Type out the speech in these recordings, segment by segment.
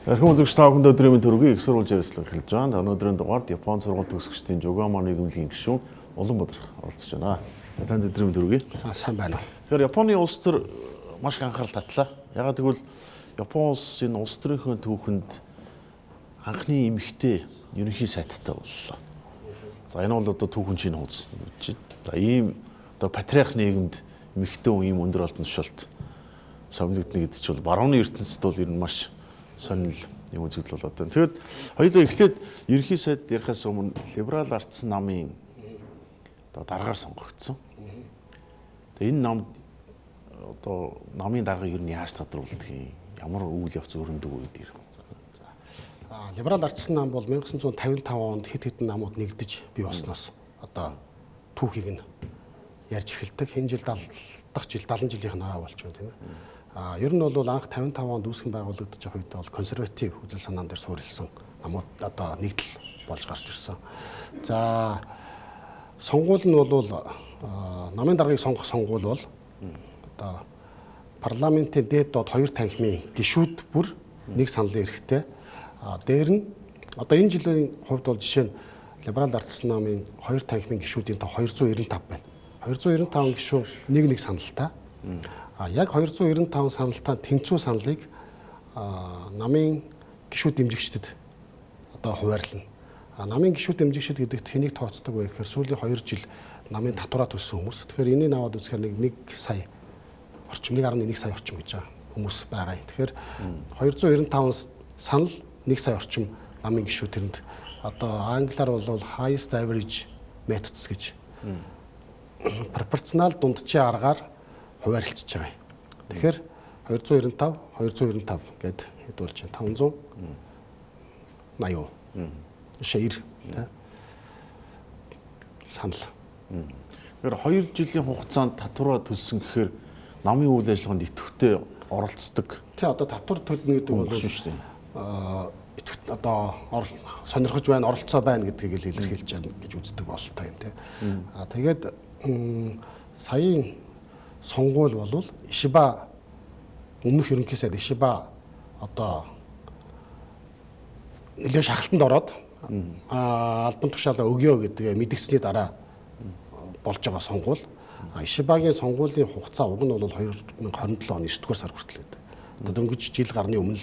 Эрхэм үзэгч, та бүхэнд өдрийн мэнд хүргэе. Их сурвалж ярилцлага эхэлж байна. Өнөөдрийн дугаард Японы сургууль төгсөгчдийн Жогама нийгэмлэгийн гишүүн Уланбадар оролцож байна. За, танд өдрийн мэнд хүргэе. Сайн байна уу? Тэгэхээр Японы улс төр маш их анхаарал татлаа. Яагаад гэвэл Япон улс энэ улс төрийнхөө түүхэнд анхны эмэгтэй ерөнхий сайдтай боллоо. За, энэ бол одоо түүхэн шинэ хуудас гэж байна. За, ийм одоо патриарх нийгэмд эмэгтэй хүн ийм өндөр албан тушаалд сомнигдно гэдэг чинь бол барууны ертөнцид бол ер нь маш сонирхол юм үзэгдэл болоод байна. Тэгэхэд хоёулаа эхлээд ерөнхий сайд ярихаас өмнө либерал ардсан намын одоо даргаар сонгогдсон. Тэгээ энэ нам одоо намын даргаыг ер нь яаж тодруулдаг юм? Ямар үйл явц өрнөдөг вэ гэдэг юм. Либерал ардсан нам бол 1955 онд хэд хэдэн намууд нэгдэж бий болсноос одоо түүхийг нь ярьж эхэлдэг. Энэ жил 70 дахь жил 70 жилийнх нь хаа болж байна, тийм ээ. Ер нь бол анх 55 онд үүсгэн байгуулагдаж байгаа үед бол консерватив үзэл санаан дээр суурилсан намууд одоо нэгдэл болж гарч ирсэн. За, сонгуул нь бол намын даргаыг сонгох сонгуул бол одоо парламентын дээд доод хоёр танхимын гишүүд бүр нэг саналын эрхтэй. Дээр нь одоо энэ жилийн хувьд бол жишээ нь либерал ардсан намын хоёр танхимын гишүүдийн тоо 295 байна. 295 гишүүн нэг нэг саналтай. Яг 295 саналтай тэнцүү саналыг намын гишүүд дэмжигчдэд одоо хуваарлана. Намын гишүүд дэмжигчд гэдэгт хэнийг тооцдог вэ гэхээр сүүлийн 2 жил намын татвараа төлсөн хүмүүс. Тэгэхээр энийг аваад үзэхээр нэг сая орчим, 1.1 сая орчим гэж байгаа хүмүүс байгаа юм. Тэгэхээр 295 санал 1 сая орчим намын гишүүд тэрэнд одоо англиар бол highest average methods гэж пропорционал дунджийн аргаар хуваарлцж байгаа юм. Тэгэхээр 295 295 гэд хэдүүлж байна. 580. 90 тий. Санал. Тэгэхээр 2 жилийн хугацаанд татвараа төлсөн гэхээр намын үйл ажиллагаанд идэвхтэй оролцдог. Тий, одоо татвар төлнө гэдэг бол шүү дээ. Идэвхтэй одоо сонирхож байна, оролцоо байна гэдгийг л илэрхийлж байна гэж үздэг бололтой юм тий. Тэгээд саяын сонгуул бол Ишиба өмнөх ерөнхий сайд Ишиба одоо нэлээд шахалтанд ороод албан тушаалаа өгөө гэдгээ мэдгдсэний дараа болж байгаа сонгуул. Ишибагийн сонгуулийн хугацаа уг нь бол 2027 оны 9-р сар хүртэл байдаг. Одоо дөнгөж жил гарны өмнө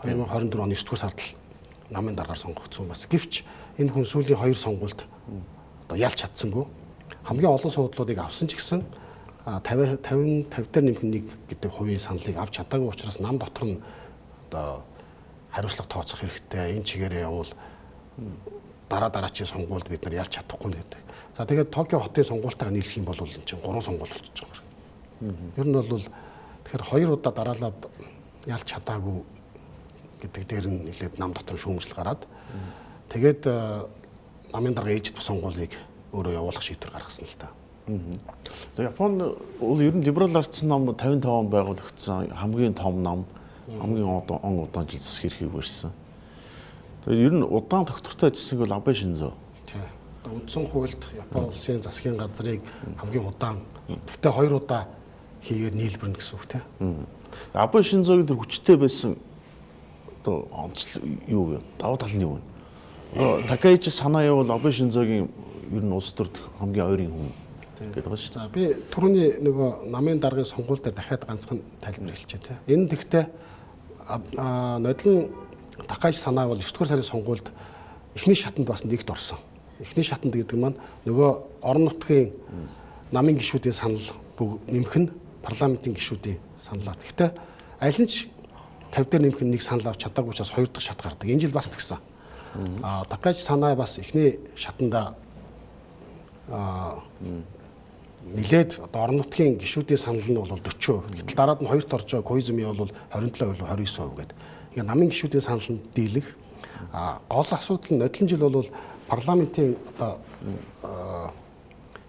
2024 оны 9-р сард л намын даргаар сонгогдсон бас. Гэвч энэ хүн сүүлийн хоёр сонгуульд одоо ялж чадсангүй. Хамгийн олон суудлуудыг авсан ч гэсэн 50 50 50 дээр нэмэх нэг гэдэг хувийн саналыг авч чадаагүй учраас нам дотор нь одоо хариуцлага тооцох хэрэгтэй. Энэ чигээрээ явбал дараа дараачийн сонгуульд бид нар ялж чадахгүй гэдэг. За, тэгээд Токио хотын сонгуультайгаа нийлэх юм бол энэ чинь 3 сонгуул болчихж байгаа юм. Ер нь бол тэгэхээр хоёр удаа дараалаад ялж чадаагүй гэдэг дээр нь нэлээд нам дотор шүүмжил гараад тэгээд намын дарга ээжид бус сонгуулийг өөрөө явуулах шийдвэр гаргасан л та. За, Японд бол ер нь либерал ардсан нам 55 он байгуулагдсан хамгийн том нам, хамгийн он удаан жил засаг эрхийг барьсан. Тэгэхээр ер нь удаан тогтвортой ажилласан бол Абэ Шинзо. Тий. Үндсэн хуульд Япон улсын засгийн газрыг хамгийн удаан, гэхдээ хоёр удаа хийгээд нийлбэрнэ гэсэн үг тий. Абэ Шинзогийн тэр хүчтэй байсан одоо онцлог юу вэ? Давуу тал нь юу вэ? Одоо Такаичи Санаа бол Абэ Шинзогийн ер нь улс төрд хамгийн ойрын хүн гэдэг байгаа шүү дээ. Би түрүүний нөгөө намын даргын сонгуул дээр дахиад ганцхан тайлбар хэлчихье тий. Энэ тэгтээ нодлон Такаичи Санаа бол 9-р сарын сонгуульд эхний шатанд бас нэгт орсон. Эхний шатанд гэдэг маань нөгөө орон нутгийн намын гишүүдийн санал нэмэх нь парламентын гишүүдийн саналаар. Гэхдээ аль нь ч 50 дээр нэмэх нь нэг санал авч чадаагүй учраас хоёр дахь шат гардаг. Энэ жил бас тэгсэн. Такаичи Санаа бас эхний шатанда нилээд одоо орон нутгийн гишүүдийн санал нь бол 40%. Гэтэл дараад нь хоёрт орж байгаа Коизуми бол 27%, 29% гэдэг. Ингээ намын гишүүдийн санал нь дийлэх. Гол асуудал нь нодлон жил бол парламентын одоо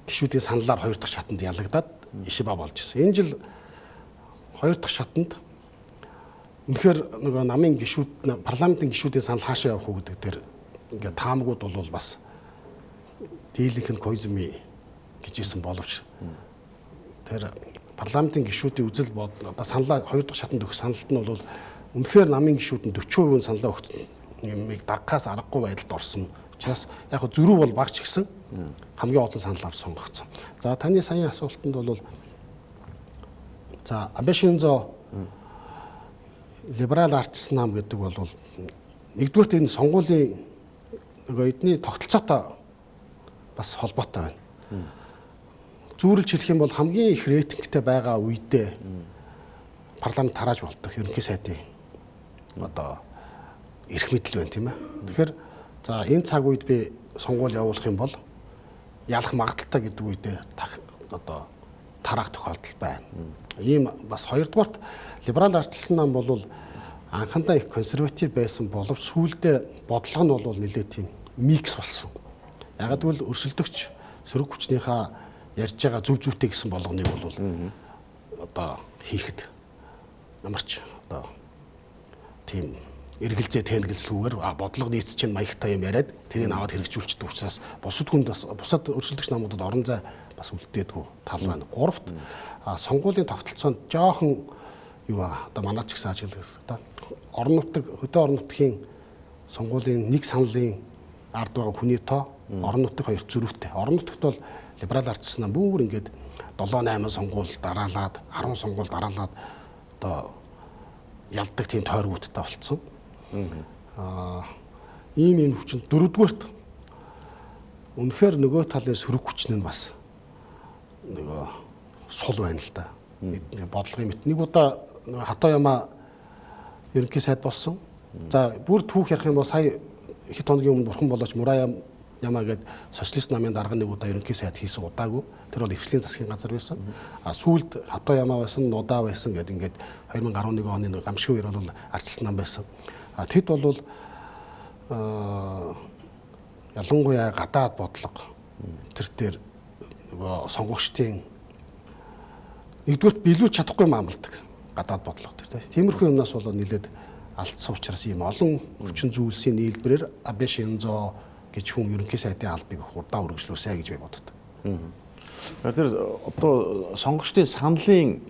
гишүүдийн саналаар хоёр дахь шатанд ялагдаад Ишиба болж ирсэн. Энэ жил хоёр дахь шатанд үнэхээр нөгөө намын гишүүд, парламентын гишүүдийн санал хаашаа явах уу гэдэг дээр ингээ таамагуд бол бас дийлэнх нь Коизуми гэж ирсэн боловч тэр парламентын гишүүдийн үзэл бод одоо саналаа хоёр дахь шатанд өгөх саналт нь бол Үнэхээр намын гишүүд нь 40% нь саналаа өгсөн юмыг дагахаас аргагүй байдалд орсон. Учраас яг зөрүү бол багч гэсэн хамгийн олон санал авч сонгогдсон. За таны саяын асуултанд бол за Абэ Шинзо либерал ардчилсан нам гэдэг бол нэгдүгээрт энэ сонгуулийн нөгөө эдний тогтолцоотой бас холбоотой байна. Зүүрлж хэлэх юм бол хамгийн их рейтингтэй байгаа үедээ парламент тарааж болдог ерөнхий сайдын одоо эрх мэдэл байна, тийм ээ. Тэгэхээр за энэ цаг үед би сонгуул явуулах юм бол ялах магадлалтай гэдэг үедээ одоо тараах тохиолдол байна. Ийм бас хоёрдугаарт либерал ардчилсан нам бол анхандаа их консерватив байсан боловч сүүлдээ бодлого нь бол нэлээд тийм микс болсон. Яг гэвэл өрсөлдөгч сөрөг хүчнийхээ ярьж байгаа зөв зүйтэй гэсэн болгоныг бол одоо хийхэд ямар ч одоо тийм эргэлзээ тэнэгэлзлгүйгээр бодлого нийц чинь маягтай юм яриад тэрийг аваад хэрэгжүүлчихдэг учраас бусад хүнд бас бусад өрсөлдөгч намуудад орон зай бас үлдээдгүй тал байна. Гуравт сонгуулийн тогтолцоонд жоохон юу байгаа. Одоо манай ч гэсэн ажиглах та орон нутаг хөдөө орон нутгийн сонгуулийн нэг саналын ард байгаа хүний тоо орон нутаг хоёр зөрүүтэй. Орон нутагт бол либерал ардчилсан нам бүр ингээд 7 8 сонгуул дараалаад 10 сонгуул дараалаад одоо ялдаг тийм тойргуудтай болцсон. Ийм юм хүчин. Дөрөвдүгээрт үнэхээр нөгөө талын сөрөг хүчин нь бас нөгөө сул байна л да. Бодлогын мэт. Нэг удаа Хатояма ерөнхий сайд болсон. За бүр түүх ярих юм бол сая хэд хоногийн өмнө бурхан болооч Мураяма гээд социалист намын дарга нэг удаа ерөнхий сайд хийсэн удаагүй. Тэр бол эвслийн засгийн газар байсан. А сүүлд Хатояма байсан, Нуда байсан гэдэг ингээд 2011 оны нэг гамшиг үеэр бол ардчилсан нам байсан. А тэд бол ялангуяа гадаад бодлого тэр дээр нөгөө сонгогчдын нэгдүгürt биелүүлж чадахгүй юм амладаг гадаад бодлого тэр тийм. Тиймэрхүү юмнаас болоод нэлээд алдсан учраас ийм олон хүчин зүйлсийн нийлбэрээр Абэ Шинзо гэж хүн ерөнхий сайдын албыг удаан үргэлжлүүлсэн гэж би боддог. Тэр одоо сонгогчдын саналын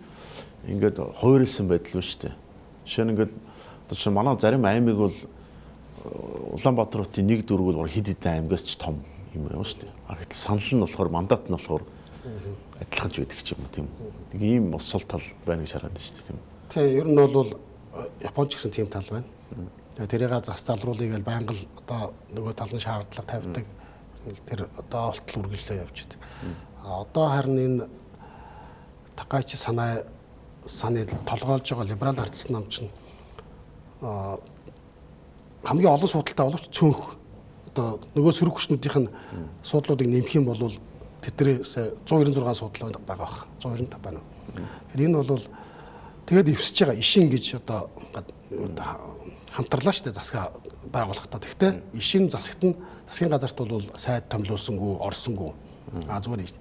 ингээд хувирсан байдал ба шүү дээ. Жишээ нь ингээд одоо чинь манай зарим аймаг бол Улаанбаатар хотын нэг дүүрэг бол хэд хэдэн аймагаас ч том юм байна шүү дээ. А гэтэл санал нь болохоор мандат нь болохоор адилхан ч байдаг ч юм уу тийм. Нэг ийм бас сул тал байна гэж хараад байна шүү дээ тийм. Тийм, ер нь бол Японд ч гэсэн тийм тал байна. Тэрийг зас залруулъя гэж байнга л одоо нөгөө тал нь шаардлага тавьдаг. Тэр одоо болтол үргэлжлээ явж байдаг. А одоо харин энэ Такайчи санаа саныг толгойлж байгаа либерал ардчилсан нам чинь хамгийн олон судалтай боловч цөөнх одоо нөгөө сөрөг хүчнүүдийнх нь суудлуудыг нэмэх юм бол тэднээс 196 судлаа байгаа бах. 195 байна. Тэгэхээр энэ бол тэгээд эвсэж байгаа ишин гэж одоо хамтарлаа шүү дээ засгаа байгуулахдаа. Тэгэхдээ ишин засагт нь засгийн газарт бол сайд томилуулсангүй, орсонгүй. А зүгээр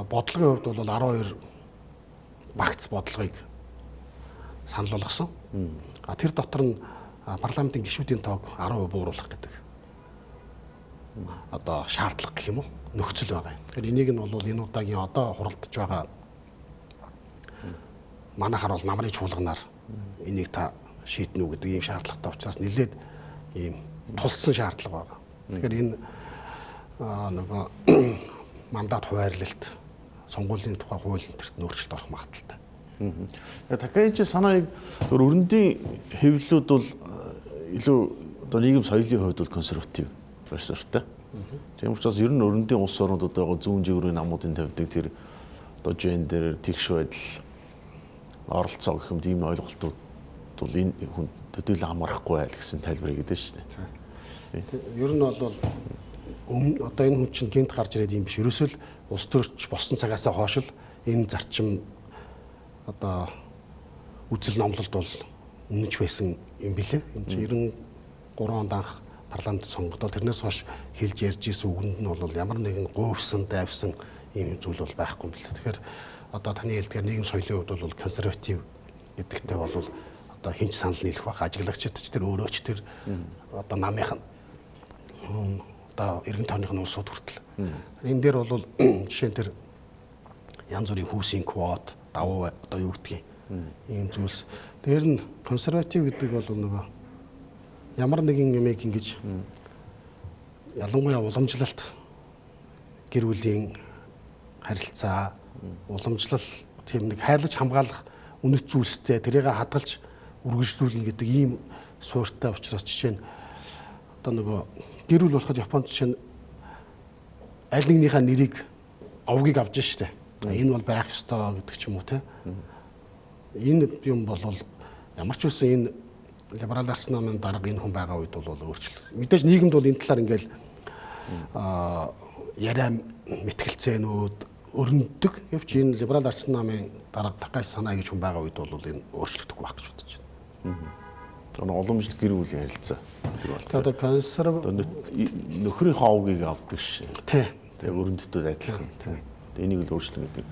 бодлогын хувьд бол 12 багц бодлогыг санал болгосон. А тэр дотор нь парламентын гишүүдийн тоог 10% бууруулах гэдэг одоо шаардлага гэх юм уу нөхцөл байгаа юм. Тэгэхээр энийг нь бол энэ удаагийн одоо хуралдаж байгаа манайхаар бол намрын чуулганаар энийг та шийднэ үү гэдэг ийм шаардлагатай учраас нэлээд ийм тулсан шаардлага байгаа. Тэгэхээр энэ нөгөө мандат хуваарлалт сонгуулийн тухай хууль энэ өөрчлөлт орох магадлалтай. Такайчи санааг өрөндийн хэвлэлүүд бол илүү одоо нийгэм соёлын хувьд бол консерватив барь суурьтай. Тийм учраас ер нь өрөндийн улс орнуудад байгаа зүүн жигүүрийн намуудын тавьдаг тэр одоо гендер, тэгш байдал, оролцоо гэх юм ийм ойлголтууд бол энэ хүн төдийлөн хамаарахгүй айл гэсэн тайлбар хийгээд байна шүү дээ. Ер нь бол одоо энэ хүн чинь гинт гарч ирээд юм биш. Ерөөсөө л улс төрч болсон цагаасаа хойш л энэ зарчим одоо үзэл номлолд бол үнэнч байсан юм билээ. Энэ чинь 93 онд анх парламент сонгогдоод тэрнээс хойш хэлж ярьж исэн үгэнд нь бол ямар нэгэн гуйвсан, дайвсан ийм зүйл бол байхгүй юм билээ. Тэгэхээр одоо таны хэлдгээр нийгэм соёлын хувьд бол консерватив гэдэгтэй бол одоо хинч санал нийлэх байх. Ажиглагчид ч тэр өөрөө ч тэр одоо намынх нь одоо эргэн тойрных нь улсууд хүртэл. Энэ дээр бол жишээ нь тэр янз бүрийн хүүсийн квот, давуу одоо юу гэдгийг Ийм зүйлс. Тэр нь консерватив гэдэг бол нөгөө ямар нэгэн юмыг ингэж ялангуяа уламжлалт гэр бүлийн харилцаа, уламжлал тийм нэг хайрлаж хамгаалах үнэт зүйлстэй тэрийг хадгалж үргэлжлүүлнэ гэдэг ийм суурьтай учраас жишээ нь одоо нөгөө гэр бүл болоход Японд жишээ нь аль нэгнийхээ нэрийг овгийг авч штэ. Энэ бол байх ёстой гэдэг ч юм уу те. Энэ юм бол ямар ч үсэн энэ либерал арц намын дарга энэ хүн байгаа үед бол өөрчлөлт. Мэдээж нийгэмд бол энэ талаар ингээл яриа мэтгэлцээнүүд өрнөдөг. Гэвч энэ либерал арц намын дарга Такаши Санаа гэж хүн байгаа үед бол энэ өөрчлөгдөхгүй байх гэж бодож байна. Одоо уламжлалт гэр бүлийн харилцаа гэдэг бол. Одоо консерв нөхрийнхөө овгийг авдаг шээ. Тий. Тэгээ өрөндөтөд адилхан. Тий. Энийг л өөрчлөн гэдэг.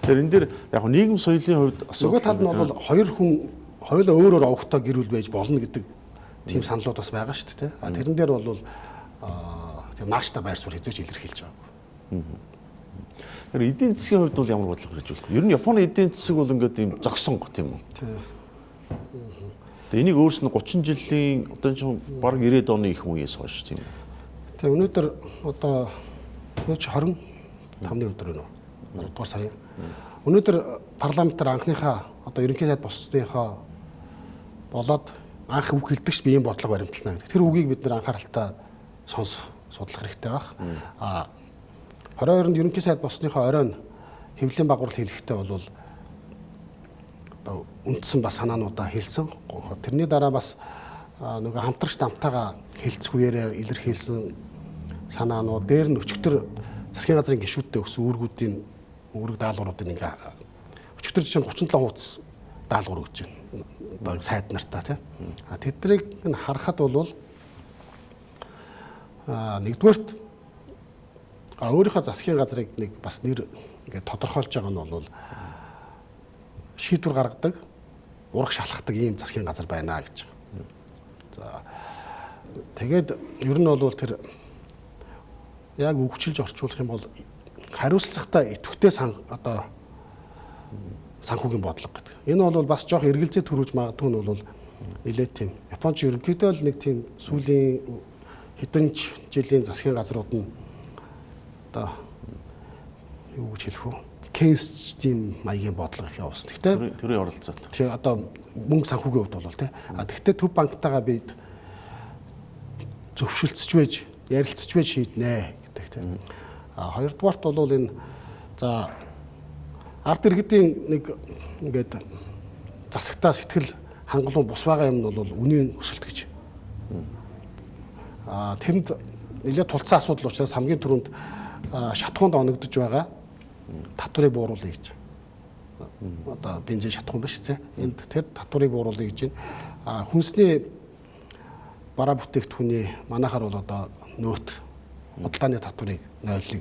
Тэгэхээр энэ дээр яг нийгэм соёлын хувьд асуудал. Нөгөө талд нь бол хоёр хүн хоёулаа өөр өөр овогтой гэр бүл байж болно гэдэг тийм саналууд бас байгаа шүү дээ. А тэрэн дээр бол тийм нааштай байр суурь хэзээ ч илэрхийлж байгаагүй. Тэгэхээр эдийн засгийн хувьд бол ямар бодлого хэрэгжүүлэх вэ? Ер нь Японы эдийн засаг бол ингээд ийм зогсон гот юм уу? Тий. Тэгээ энийг өөрснө 30 жилийн одоо чинь бараг 90-ад оны их үеэс хойш тийм үү? Тэгээ өнөөдөр одоо 25-ны өдөр өнөө. 3 дугаар сарын. Өнөөдөр парламентаар анхныхаа одоо ерөнхий сайд боссныхоо болоод анх үг хэлдэг ш би ийм бодлого баримтлана гэдэг. Тэр үгийг бид нэр анхааралтай сонсох, судлах хэрэгтэй байх. А 22-нд ерөнхий сайд боссныхоо оройн хэвлэлийн багварлал хэлэхдээ бол одоо үндсэн бас санаануудаа хэлсэн. Тэрний дараа бас нөгөө хамтрагч дамтайгаа хэлцэх үеэрээ илэрхийлсэн санаанууд дээр нь өчигдөр засгийн газрын гишүүдтэй өгсөн үүргүүдийн үүрэг даалгавруудыг ингээ өчигдөр жишээ нь 37 хуудас даалгавар өгч байна. Одоо сайд нартаа тий. А тэднийг нь харахад бол нэгдүгээрт өөрийнхөө засгийн газрыг нэг бас нэр ингээ тодорхойлж байгаа нь бол шийдвэр гаргадаг, ураг шалхдаг ийм засгийн газар байна гэж. За тэгээд ер нь бол тэр яг үгчилж орчуулах юм бол хариуцлагатай идэвхтэй одоо санхүүгийн бодлого гэдэг. Энэ бол бас жоох эргэлзээ төрүүлж магадгүй нь бол нэлээд тийм. Японч ерөнхийдөө л нэг тийм сүүлийн хэдэн жилийн засгийн газрууд нь одоо юу гэж хэлэх вэ? Кейнс тийм маягийн бодлого их явуулсан. Гэхдээ төрийн оролцоотой. Тий одоо мөнгө санхүүгийн хувьд бол тий. А тэгвэл төв банктайгаа бид зөвшөлдсөж байж ярилцж байж шийднэ гэдэг тий. А хоёрдугаарт бол энэ за ард иргэдийн нэг ингээд засагтаа сэтгэл хангалуун бус байгаа юм нь бол үнийн өсөлт гэж. А тэрэнд нэлээд тулцсан асуудал учраас хамгийн түрүүнд шатхуунд оногдож байгаа татварыг бууруулъя гэж. Одоо бензин шатхуун биш тий. Энд тэр татварыг бууруулъя гэж байна. А хүнсний бараа бүтээгдэхүүний манайхаар бол одоо нөөт худалдааны татварыг нойлъё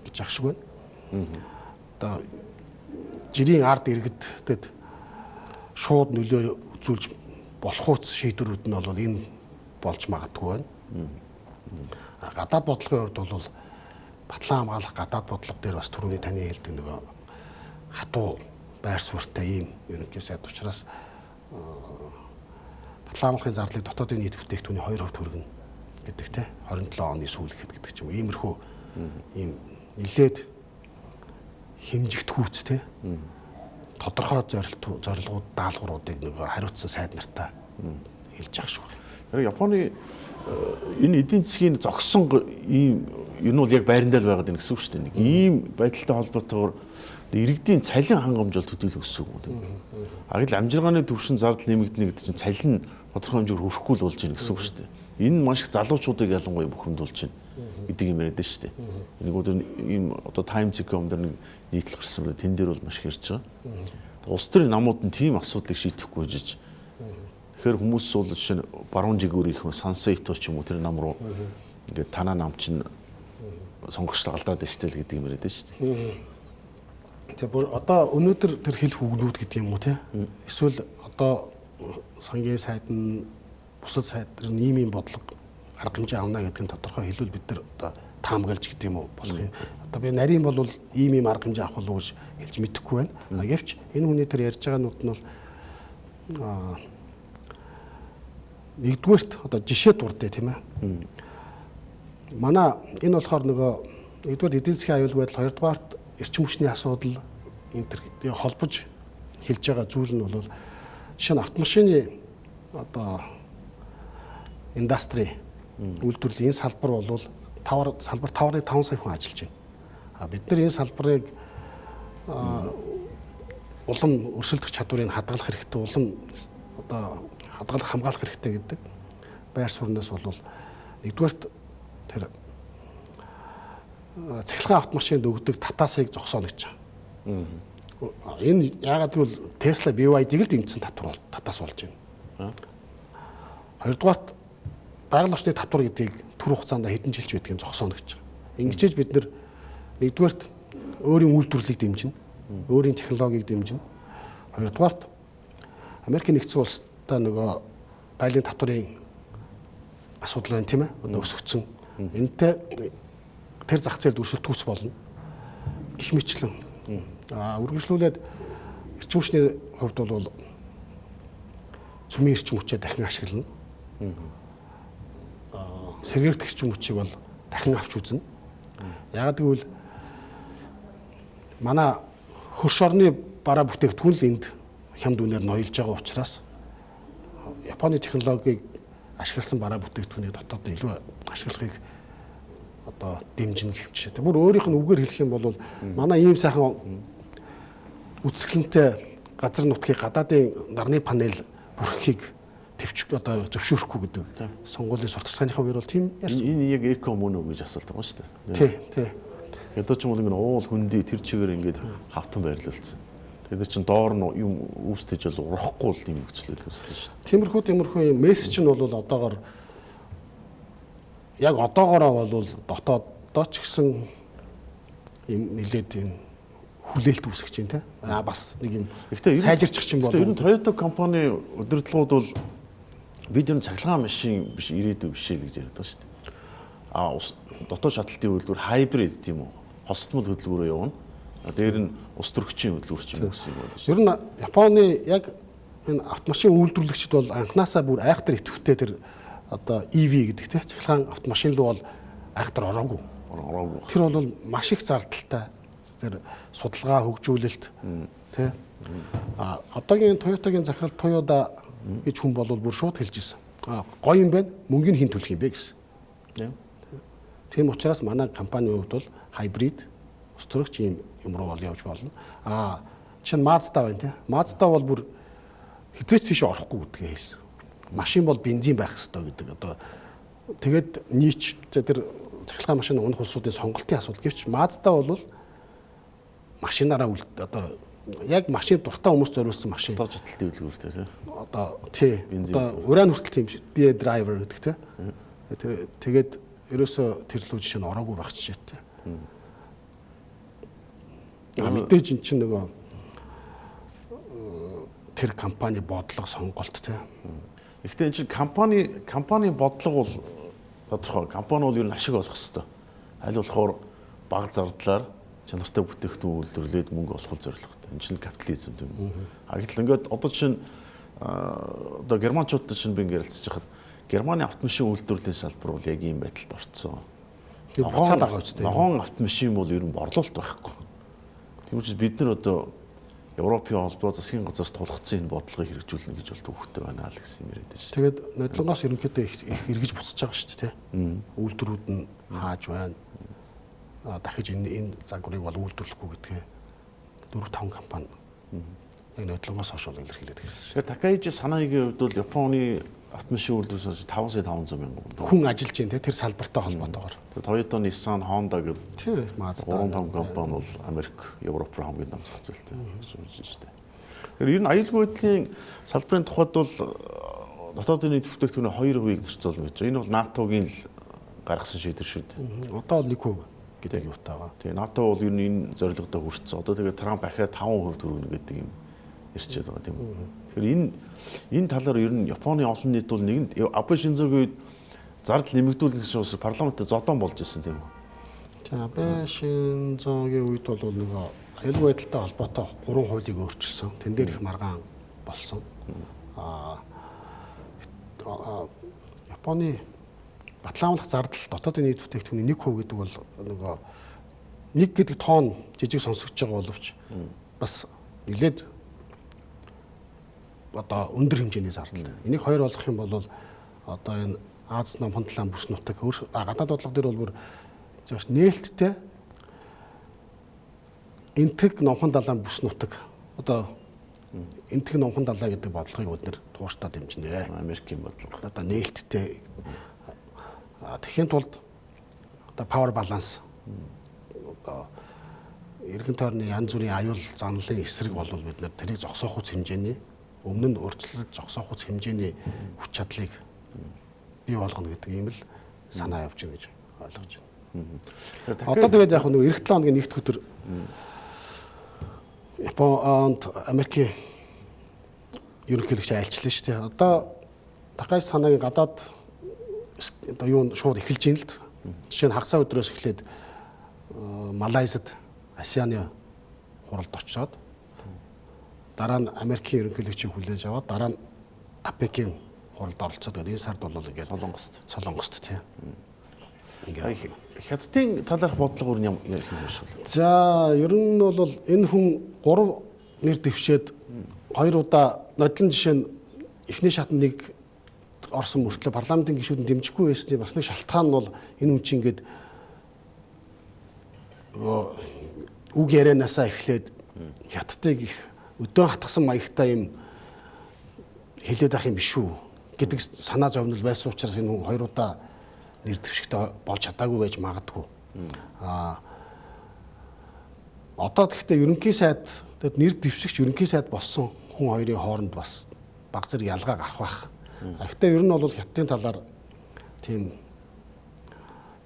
гэж ах шиг байна. Одоо жирийн ард иргэдэд шууд нөлөө үзүүлж болох үс шийдвэрүүд нь бол энэ болж магадгүй байна. Гадаад бодлогын хувьд бол батлан хамгаалах гадаад бодлого дээр бас түрүүний таны хэлдэг нөгөө хатуу байр суурьтай ийм ерөнхий сайд учраас батлан хамгаалахын зардлыг дотоодын нийт бүтээгдэхүүний 2% хүргэнэ гэдэг те 27 оны сүүл гэхэд гэдэг ч юм уу иймэрхүү ийм нэлээд хэмжигдэхүүц те тодорхой зорилгууд даалгавруудыг нөгөө хариуцсан сайд нартаа хэлж ах шиг байна. Тэр Японы энэ эдийн засгийн зогссон ийм ер нь бол яг байрандаа л байгаад байна гэсэн үг шүү дээ. Нэг ийм байдалтай холбоотойгоор иргэдийн цалин хангамж бол төдийл өссөн юм тийм. А гэтэл амжиргааны түвшин зардал нэмэгдэнэ гэдэг чинь цалин тодорхой хэмжээгээр хөрөхгүй л болж байна гэсэн үг шүү дээ. Энэ маш их залуучуудыг ялангуяа бухимдуулж байна гэдэг юм яриад шүү дээ. Нэг өдөр ийм одоо Times Square дээр нэг нийтлэл гарсан байна. Тэн дээр бол маш их ярьж байгаа. Улс төрийн намууд нь тийм асуудлыг шийдэхгүй жиж. Тэгэхээр хүмүүс бол жишээ нь баруун жигүүрийнх нь Сансейто ч юм уу тэр нам руу ингээд танаа нам чинь сонгогчлоо алдаад байна шүү дээ гэдэг юм яриад шүү дээ. Тэгээ бүр одоо өнөөдөр тэр хэлэх үгнүүд гэдэг юм уу те? Эсвэл одоо сангийн сайд нь бусад сайд нар ийм ийм бодлого арга хэмжээ авна гэдэг нь тодорхой хэлвэл бид нар одоо таамаглаж гэдэг юм уу болох юм. Одоо би нарийн бол ийм арга хэмжээ авах болов уу гэж хэлж мэдэхгүй байна. Гэвч энэ хүний тэр ярьж байгаа нүд нь бол нэгдүгээрт одоо жишээ дурдъя тийм ээ. Манай энэ болохоор нөгөө нэгдүгээр эдийн засгийн аюулгүй байдал, хоёрдугаарт эрчим хүчний асуудал энэ төр холбож хэлж байгаа зүйл нь бол жишээ нь автомашины одоо индастри үйлдвэрлэлийн энэ салбар бол салбар 5.5 сая хүн ажиллаж байна. А бид нар энэ салбарыг улам өрсөлдөх чадварыг хадгалах хэрэгтэй, улам одоо хадгалах хамгаалах хэрэгтэй гэдэг байр сууриас бол нэгдүгээрт тэр цахилгаан автомашинд өгдөг татаасыг зогсооно гэж. Энэ яагаад гэвэл Tesla BYD-г л дэмжсэн татвар татаас болж байна. Хоёрдугаарт байгаль орчны татвар гэдгийг түр хугацаанд хэдэн жилч байдгийг зогсооно гэж. Ингэж бид нэр нэгдүгээрт өөрийн үйлдвэрлэлийг дэмжинэ, өөрийн технологиг дэмжинэ. Хоёрдугаарт Америкийн нэгдсэн улстай нөгөө байгалийн татварын асуудал байна тийм ээ. Одоо өсөгдсөн. Энэтэй тэр зах зээлд өрсөлдөхүүц болно. Гэх мэтлэн. Үргэлжлүүлээд эрчим хүчний хувьд бол цөмийн эрчим хүчээ дахин ашиглана. Сэргээгдэх эрчим хүчийг бол дахин авч үзнэ. Яагаад гэвэл манай хөрш орны бараа бүтээгдэхүүн л энд хямд үнээр ноёлж байгаа учраас Японы технологиг ашигласан бараа бүтээгдэхүүнийг дотоод илүү ашиглахыг одоо дэмжинэ гэх юм шиг. Бүр өөрийнх нь үгээр хэлэх юм бол манай ийм сайхан үзэсгэлэнтэй газар нутгийг гадаадын нарны панел бүрхэхийг төвч одоо зөвшөөрөхгүй гэдэг сонгуулийн сурталчилгааныхаа үеэр бол тийм ярьсан. Энэ яг эко мөн үү гэж асуулт байгаа шүү дээ. Тий, тий. Одоо ч юм бол ингэ уул хөндөй тэр чигээр ингээд хавтан байрлалцсан. Тэгээд чинь доор нь юм үүсдэж бол урахгүй л юм нөхцөл байдаг гэсэн шүү дээ. Тиймэрхүү юм мессеж нь бол одоогор яг одоогороо бол дотоодоо ч гэсэн юм нэлээд юм хүлээлт үүсгэж байна те. Аа бас нэг юм сайжирчих юм бол. Ер нь Toyota компани удирдлагууд бол бид ер нь цахилгаан машин биш ирээдүй биш л гэж яриад байгаа шүү дээ. А дотоод шатлалтын үйлдвэр хайбрид тийм үү? Хосдмол хөдөлгөөрөө явна. Дээр нь улс төрөгчийн хөдөлгүүр ч юм уу гэсэн юм байна шүү. Ер нь Японы яг энэ автомашин үйлдвэрлэгчид бол анханасаа бүр айхтар идэвхтэй тэр одоо EV гэдэг те цахилгаан автомашин руу бол айхтар ороогүй. Тэр бол маш их зардалтай тэр судалгаа хөгжүүлэлт те. А одоогийн Toyota-гийн захирал Toyota гэж хүн бол бүр шууд хэлж ирсэн. А гоё юм байна, мөнгөний хэн төлөх юм бэ гэсэн. Тийм учраас манай компанийн хувьд бол хайбрид ус төрөгч ийм юм руу бол явж болно. А чинь Mazda байна те. Mazda бол бүр хизээч тийш орохгүй гэдгээ хэлсэн. Машин бол бензин байх ёстой гэдэг. Одоо тэгээд нийч тэр цахилгаан машин унах улсуудын сонголтын асуудал. Гэвч Mazda бол машинаараа одоо яг машин дуртай хүмүүс зориулсан машин. Одоо шатлалтын хөдөлгүүртэй тий. Одоо тий. Одоо урайн хүртэл тийм шиг be a driver гэдэг тий. Тэр тэгээд ерөөсөө тэр лүү жишээ нь ороогүй байх жишээтэй. Мэдээж эн чинь нөгөө тэр компани бодлого сонголт тий. Гэхдээ эн чинь компани бодлого бол тодорхой. Компани бол ер нь ашиг олох хэвээр. Аль болохоор бага зардлаар чанартай бүтээгдэхүүн үйлдвэрлээд мөнгө олох зорилготой. Энэ чинь капитализм тийм үү. А гэтэл ингээд одоо чинь одоо германчуудтай чинь би ингээд ярилцж байхад Германы автомашин үйлдвэрлэлийн салбар бол яг ийм байдалд орцсон. Буцаад байгаа үстэй. Ногоон автомашин бол ер нь борлуулалт байхгүй. Тийм учраас бид нар одоо Европын холбоо засгийн газраас тулгцсан энэ бодлогыг хэрэгжүүлнэ гэж бол түүхтэй байна л гэсэн юм яриад байна шүү. Тэгээд нодлонгоос ерөнхийдөө их эргэж буцаж байгаа шүү дээ. Үйлдвэрүүд нь хааж байна. Дахиж энэ загварыг бол үйлдвэрлэхгүй гэдгээ 4-5 компани яг нодлонгоос хойш бол илэрхийлээд ирсэн. Тэгэхээр Такаичи Санаигийн хувьд бол Японы автомашин үйлдвэрлэсэн 5 сая 500 мянган хүн ажиллаж байна тэр салбартай холбоотойгоор. Toyota, Nissan, Honda гэх тэр Mazda гурван том компани бол Америк, Европ руу хамгийн том зах зээлтэй гэж шүү дээ. Тэгэхээр ер нь аюулгүй байдлын салбарын тухайд бол дотоодын нийт бүтээгдэхүүний 2%-ийг зарцуулна гэж. Энэ бол НАТО-гийн л гаргасан шийдвэр шүү дээ. Одоо бол 1% гэдэг юутай байгаа. Тэгээ НАТО бол ер нь энэ зорилгодоо хүрсэн. Одоо тэгээ Трамп ахиад 5% төргөнө гэдэг юм ярьчихэд байгаа тийм үү. Тэгэхээр энэ талаар ер нь Японы олон нийт бол нэгэнд Абе Шинзогийн үед зардал нэмэгдүүлнэ гэсэн бас парламентд зодон болж ирсэн тийм үү. За, Абэ Шинзогийн үед бол нөгөө аюулгүй байдалтай холбоотой 3 хуулийг өөрчилсөн. Тэн дээр их маргаан болсон. Японы батлаамлах зардал дотоодын нийт бүтээгдэхүүний 1% гэдэг бол нөгөө 1 гэдэг тоон жижиг сонсогдож байгаа боловч бас нэлээд одоо өндөр хэмжээний зардал. Энийг хоёр болгох юм бол одоо энэ Аз номхон талаан бүс нутаг гадаад бодлого дээр бол бүр нээлттэй энтэг номхон далайн бүс нутаг одоо энтэг номхон далай гэдэг бодлогыг бид нэр тууштай дэмжинэ. Америкийн бодлого. Одоо нээлттэй. Тэгэхийн тулд одоо power balance одоо эргэн тойрны янз бүрийн аюул занлын эсрэг бол бид нэр тэрийг зогсоох үс хэмжээний өмнө нь урьдчилан зогсоох үс хэмжээний хүч чадлыг бий болгоно гэдэг ийм л санаа явж байгаа гэж ойлгож байна. Одоо тэгээд яг нэг эх 7 хоногийн нэгд өдөр Японд Америкийн ерөнхийлөгч айлчлаа шүү дээ. Одоо Такаси Санагийн гадаад одоо юу шууд эхэлж байна л д. Жишээ нь хагас өдрөөс эхлээд Малайзад АСЕАН-ы хуралд очоод дараа нь Америкийн ерөнхийлөгчийг хүлээж аваад дараа нь АПЕК-ийн хуралд оролцоод энэ сард бол ингээд Солонгост тий. Ингээд Хятадын талаарх бодлого өөр юм юм шиг байна. За, ер нь бол энэ хүн 3 нэр дэвшээд 2 удаа нодлон жишээ нь эхний шатанд нэг орсон мөртлөө парламентын гишүүд нь дэмжихгүй байсны бас нэг шалтгаан нь бол энэ хүн чинь ингээд үг ярианаасаа эхлээд Хятадыг их өдөөн хатгсан маягтай юм хэлээд байх юм биш үү гэдэг санаа зовнил байсан учраас энэ хүн 2 удаа нэр дэвшигтэй болж чадаагүй байж магадгүй. Одоо гэхдээ ерөнхий сайд тэгэд нэр дэвшигч ерөнхий сайд болсон хүн хоёрын хооронд бас баг зэрэг ялгаа гарах байх. Гэхдээ ер нь бол Хятадын талаар тийм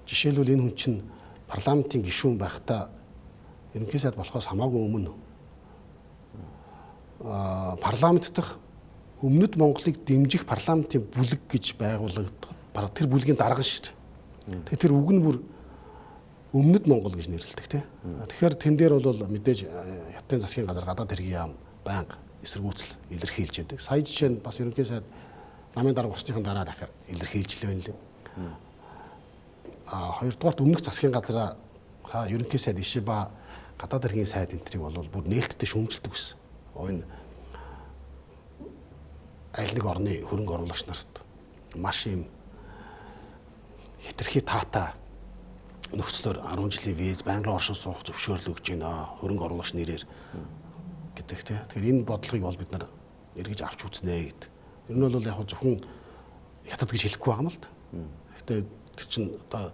жишээлбэл энэ хүн чинь парламентын гишүүн байхдаа ерөнхий сайд болохоос хамаагүй өмнө парламент дахь Өмнөд Монголыг дэмжих парламентын бүлэг гэж байгуулагдах. Тэр бүлгийн дарга шүү дээ. Тэгэхээр тэр үг нь бүр Өмнөд Монгол гэж нэрлэдэг тий. Тэгэхээр тэн дээр бол мэдээж Хятадын засгийн газар гадаад хэргийн яам байнга эсэргүүцэл илэрхийлж яадаг. Сая жишээ нь бас ерөнхий сайд намын дарга усныхан дараа дахиад илэрхийлж лээ байна лээ. Хоёрдугаарт өмнөх засгийн газраа ерөнхий сайд Ишиба гадаад хэргийн сайд энтрийг бол бүр нээлттэй шүүмжилдэг гэсэн. Энэ аль нэг орны хөрөнгө оруулагч нарт маш юм хэтэрхий таатай нөхцлөөр 10 жилийн виз, байнгын оршин суух зөвшөөрөл өгч байна хөрөнгө оруулагч нэрээр гэдэг тий. Тэгэхээр энэ бодлогыг бол бид нар эргэж авч үзнэ гэдэг. Ер нь бол яг зөвхөн Хятад гэж хэлэхгүй байгаа юм л да. Гэхдээ тэр чинь одоо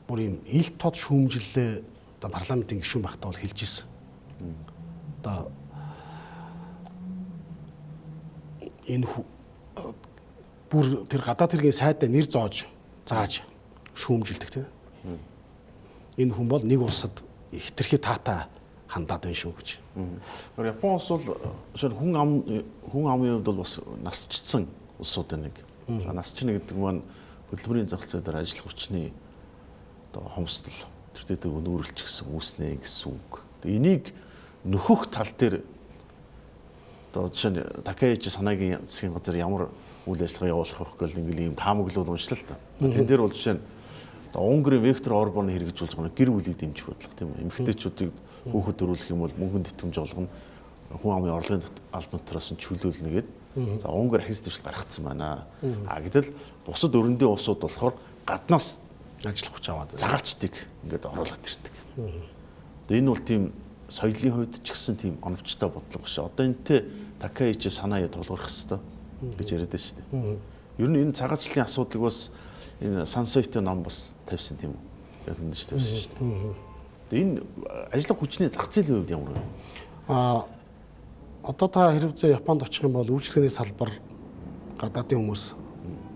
бүр юм ил тод шүүмжлэлээ одоо парламентын гишүүн байхдаа бол хэлж ирсэн. Одоо энэ бүр тэр гадаад хэргийн сайдаа нэр зоож зааж шүүмжилдэг тийм. Энэ хүн бол нэг улсад хэтэрхий таатай хандаад байна шүү гэж. Япон улс бол хүн амын хувьд бол бас насчдсан улсуудын нэг. Насчна гэдэг маань хөдөлмөрийн зах зээл дээр ажиллах хүчний одоо хомсдол тэр дээр өнөөрөлч гэсэн үүснэ гэсэн үг. Энийг нөхөх тал дээр одоо жишээ нь Такаичи Санагийн засгийн газар ямар үйл ажиллагаа явуулах вэ гэл ингээл ийм таамаглууд уншлаа л та. Тэн дээр бол жишээ нь одоо Унгарын Виктор Орбаны хэрэгжүүлж байгаа гэр бүлийг дэмжих бодлого тийм үү. Эмэгтэйчүүдийг хүүхэд төрүүлэх юм бол мөнгөн тэтгэмж олгоно, хүн амын орлогын албан дотроос нь чөлөөлнө гээд. За Унгар ахис дэвшил гаргацсан байна. А гэтэл бусад өрөндийн улсууд болохоор гаднаас ажиллах хүч аваад цагаачдыг ингээд оруулаад ирдэг. Тэгээ энэ бол тийм соёлын хувьд ч гэсэн тийм оновчтой бодлого биш. Одоо энэтэй Такаичи Санаа тулгарх хэвээр гэж яриад байна шүү дээ. Ер нь энэ цагаачлалын асуудлыг бас энэ Сансойтой ном бас тавьсан тийм үү? Тэндэж тавьсан шүү дээ. Тэгээ энэ ажиллах хүчний зах зээлийн хувьд ямар вэ? Одоо та хэрвээ Японд очих юм бол үйлчлэгээний салбар гадаадын хүмүүс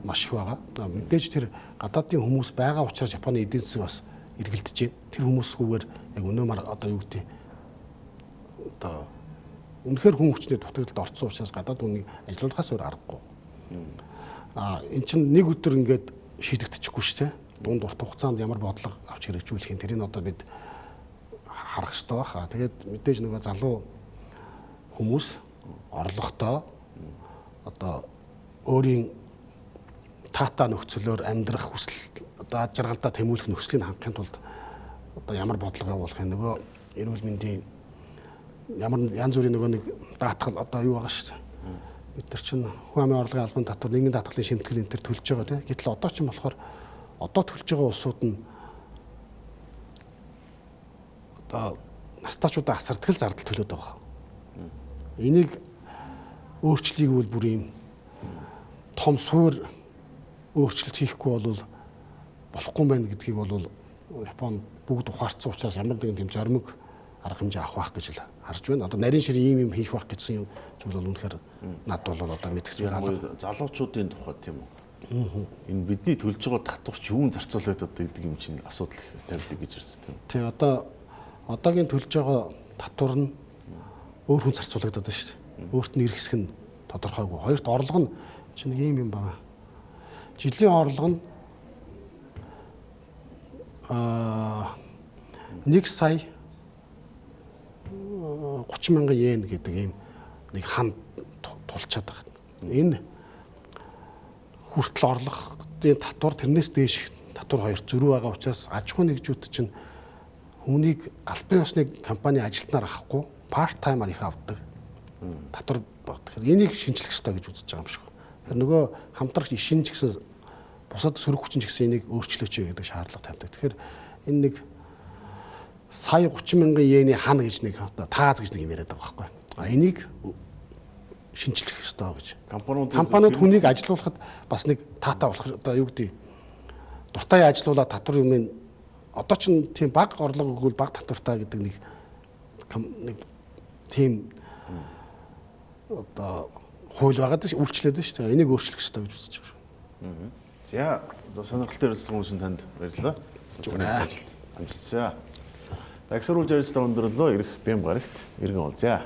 маш их байгаа. Мэдээж тэр гадаадын хүмүүс байгаа учраас Японы эдийн засаг бас эргэлдэж байна. Тэр хүмүүсгүйгээр яг өнөөмөр одоо юу гэдэг одоо үнэхээр хүн хүчний дутагдалд орцсон учраас гадаад хүнийг ажилуулахаас өөр аргагүй. Эн чинь нэг өдөр ингээд шийдэгдчихгүй шүү дээ. Дунд урт хугацаанд ямар бодлого авч хэрэгжүүлэх юм тэрийг одоо бид харах хэрэгтэй байх. Тэгээд мэдээж нөгөө залуу хүмүүс орлоготой одоо өөрийн таатай нөхцөлөөр амьдрах хүсэл одоо ад жаргалдаа тэмүүлэх нөхцөлийг хангахын тулд одоо ямар бодлого явуулах юм нөгөө эрүүл мэндийн ямар янз бүрийн нөгөө нэг даатгал одоо юу байгаа шүү дээ. Бид нар чинь хүн амын орлогын албан татвар нийгмийн даатгалын шимтгэл энэ төр төлж байгаа тий. Гэтэл одоо ч юм болохоор одоо төлж байгаа улсууд нь одоо настаачуудаа асардгал зардал төлөөд байгаа. Энийг өөрчлөгийг бол бүр ийм том суур өөрчлөлт хийхгүй бол болохгүй юм байна гэдгийг бол Япон бүгд ухаарсан учраас ямар нэгэн тийм зоримог арга хэмжээ авах байх гэж л харж байна. Одоо нарийн шир ийм юм хийх байх гэсэн юм зүйл бол үнэхээр над бол одоо мэдэх зүйл алга. Залуучуудын тухай тийм үү? Энэ бидний төлж байгаа татварч юун зарцуулаад одоо гэдэг юм чинь асуудал их тавьдаг гэж ирсэн тийм үү? Тий, одоо одоогийн төлж байгаа татвар нь өөр хүн зарцуулагдаад байна шүү дээ. Өөрт нь ирэх хэсэг нь тодорхойгүй. Хоёрт орлого нь чинь нэг ийм юм байна. Жилийн орлого нь 1 сая 30 мянган йен гэдэг ийм нэг хан тулчаад байгаа. Энэ хүртэл орлогын татвар тэрнээс дээш татвар хоёр зөрүү байгаа учраас аж ахуйн нэгжүүд чинь хүмүүнийг албан ёсны компани ажилтнаар авахгүй part time-аар их авдаг. Татвар баг. Тэгэхээр энийг шинжлэх ёстой гэж үзэж байгаа юм шиг. Тэгэхээр нөгөө хамтрагч ишин ч гэсэн бусад сөрөг хүчин ч гэсэн энийг өөрчлөөч гэдэг шаардлага тавьдаг. Тэгэхээр энэ нэг сая 30 мянган йений хан гэж нэг одоо тааз гэж нэг юм яриад байгаа байхгүй. А энийг шинжлэх ёстой гэж. Компаниуд хүнийг ажилуулахад бас нэг таатай болох одоо юу гэдэг дуртай ажилуулаад татвар юм одоо ч тийм бага орлого өгвөл бага татвартай гэдэг нэг нэг тийм одоо хууль байгаа даа үйлчлээд байна шүү дээ. Энийг өөрчлөх ёстой гэж үзэж байгаа шүү. За сонирхолтой ярилцсан хүмүүсийн танд баярлалаа. Зүгээр ажилт. Амжилтсаа. Дагсруулж ярилцлага өндөрлөө. Ирэх бэм гарагт иргэн уулзъя.